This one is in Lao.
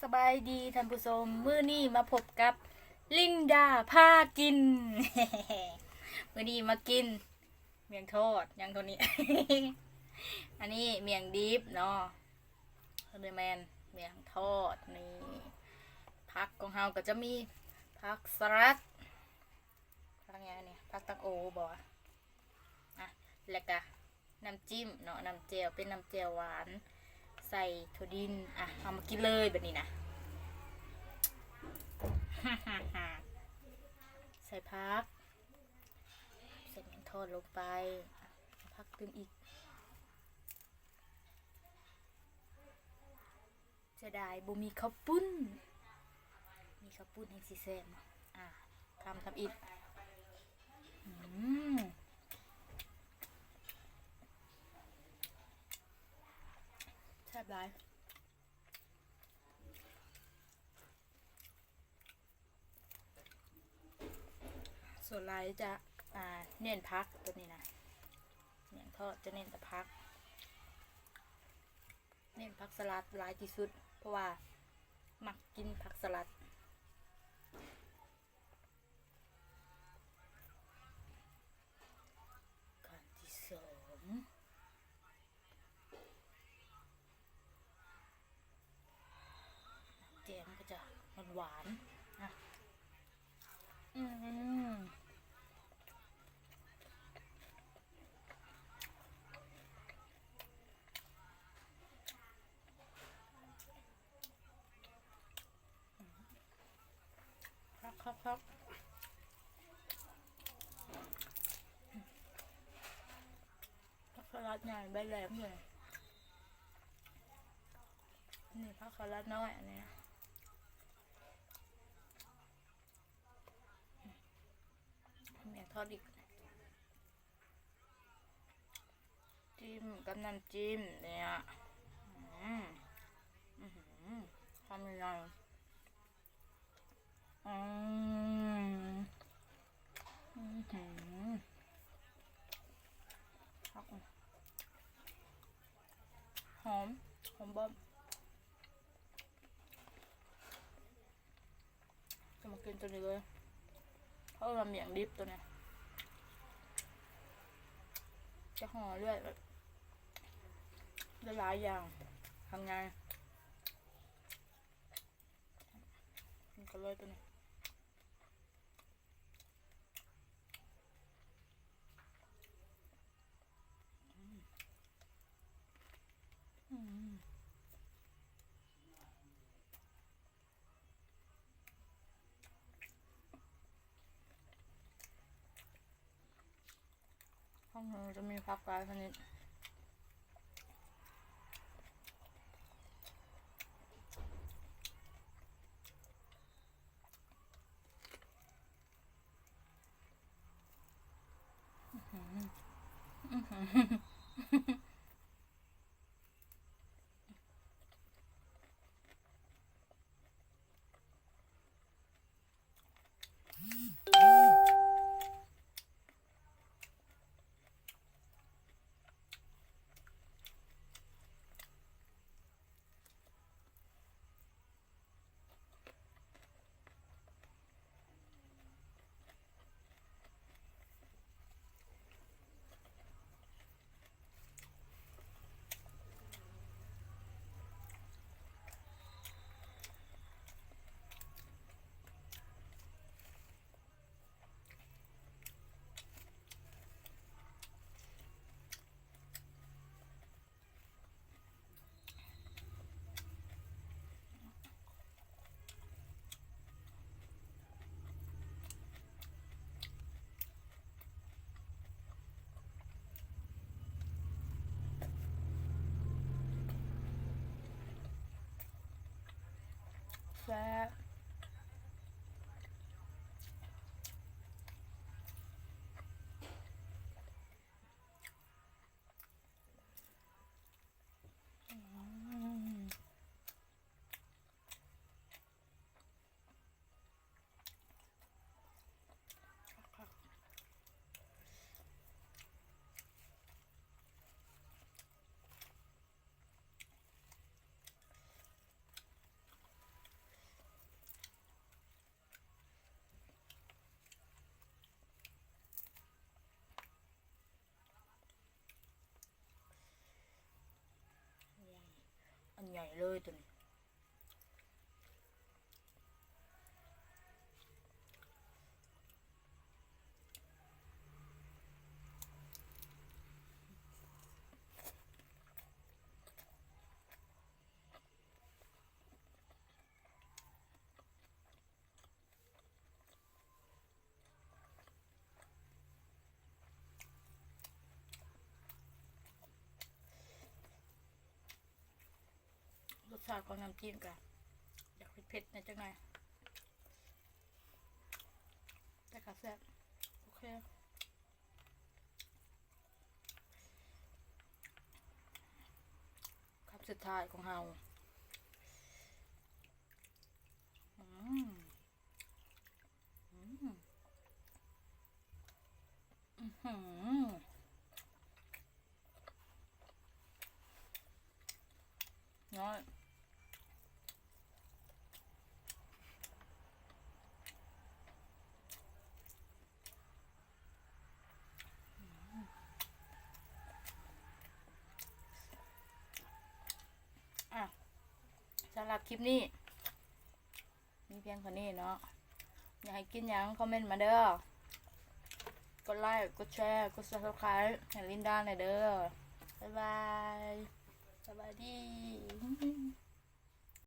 ສະບາຍດີທ່ານຜູ້ຊົມ, ມື້ນີ້ມາພົບກັບລິນດາພາກິນ. ມື້ນີ້ມາກິນໝ້ຽງທອດ ຫຍັງເທົ່ານີ້ ອັນນີ້ໝ້ຽງດິບເນາະ, ອັນນີ້ແມ່ນໝ້ຽງທອດ. ນີ້ ຜັກຂອງເຮົາກໍຈະມີຜັກສະຫຼັດ ຜັກຫຍັງນີ້ ຜັກຕັງໂອບໍ ອ່ະ ແລ້ວກະນ້ຳຈິ້ມເນາະ, ນ້ຳແຈ່ວ ເປັນນ້ຳແຈ່ວຫວານ ໃສ່ຖົ່ວດິນ. ອ່ະ ເຮົາມາກິນເລີຍບາດນີ້ນະ. ໃສ່ຜັກ ໃສ່ໝ້ຽງທອດລົງໄປ. ອ່ະ ເອົາຜັກຕື່ມອີກ. ເສຍດາຍບໍ່ມີເຂົ້າປຸ້ນ, ມີເຂົ້າປຸ້ນແຮ່ງຊິແຊບເນາະ. ອ່າ ຄຳທຳອິດ. ອືມ ແຊບຫຼາຍ. ສ່ວນຫຼາຍຈະ ອ່າ ເນັ້ນຜັກໂຕນີ້ນະ, ໝ້ຽງທອດຈະເນັ້ນແຕ່ຜັກ ເນັ້ນຜັກສະຫຼັດຫຼາຍທີ່ສຸດ ເພາະວ່າມັກກິນຜັກສະຫຼັດ. ກ້ອນທີສອງ ແກງກໍຈະຫວານໆ ນະ. ອືມ ຄັກໆໆ ຜັກສະຫຼັດໃຫຍ່ໃບແຫຼມເລີຍ. ນີ້ຜັກສະຫຼັດນ້ອຍ ອັນນີ້ນະ. ແມ່ທອດອີກ ຈິ້ມກັບນ້ຳຈິ້ມເນຍ. ອືມ ອືຫື ຄຳໃຫຍ່. ອືມ ອືຫື ຫອມ ຫອມບອມ. ຈະມາກິນໂຕນີ້ເລີຍ ເພາະວ່າໝ້ຽງດິບໂຕນີ້ ຈະຫໍ່ເລື້ອຍ ແບບຫຼາຍໆຢ່າງ ທຳງ່າຍ. ກິນກັນເລີຍໂຕນີ້. ອືມ ອືມ ຂອງເຮົາຈະມີຜັກຫຼາຍຊະນິດ. ແຊບ. ອືມ ຄັກໆ. ໃຫຍ່ເລີຍໂຕນີ້. ລົດຊາດຂອງນ້ຳຈິ້ມກະຢາກເຜັດໆແດ່ຈັກໜ່ອຍ ແຕ່ກະແຊບ ໂອເຄ. ຄຳສຸດທ້າຍຂອງເຮົາ ອືມ ອືມ ອືຫື ນ້ອຍ ອ່ະ ສຳລັບຄລິບນີ້ ມີພຽງເທົ່ານີ້ເນາະ. ຢາກໃຫ້ກິນຫຍັງຄອມເມັນມາເດີ້. ກົດໄລ ກົດແຊ ກົດ Subscribe ໃຫ້ລິນດາແດ່ເດີ້. ບາຍບາຍ ສະບາຍດີ.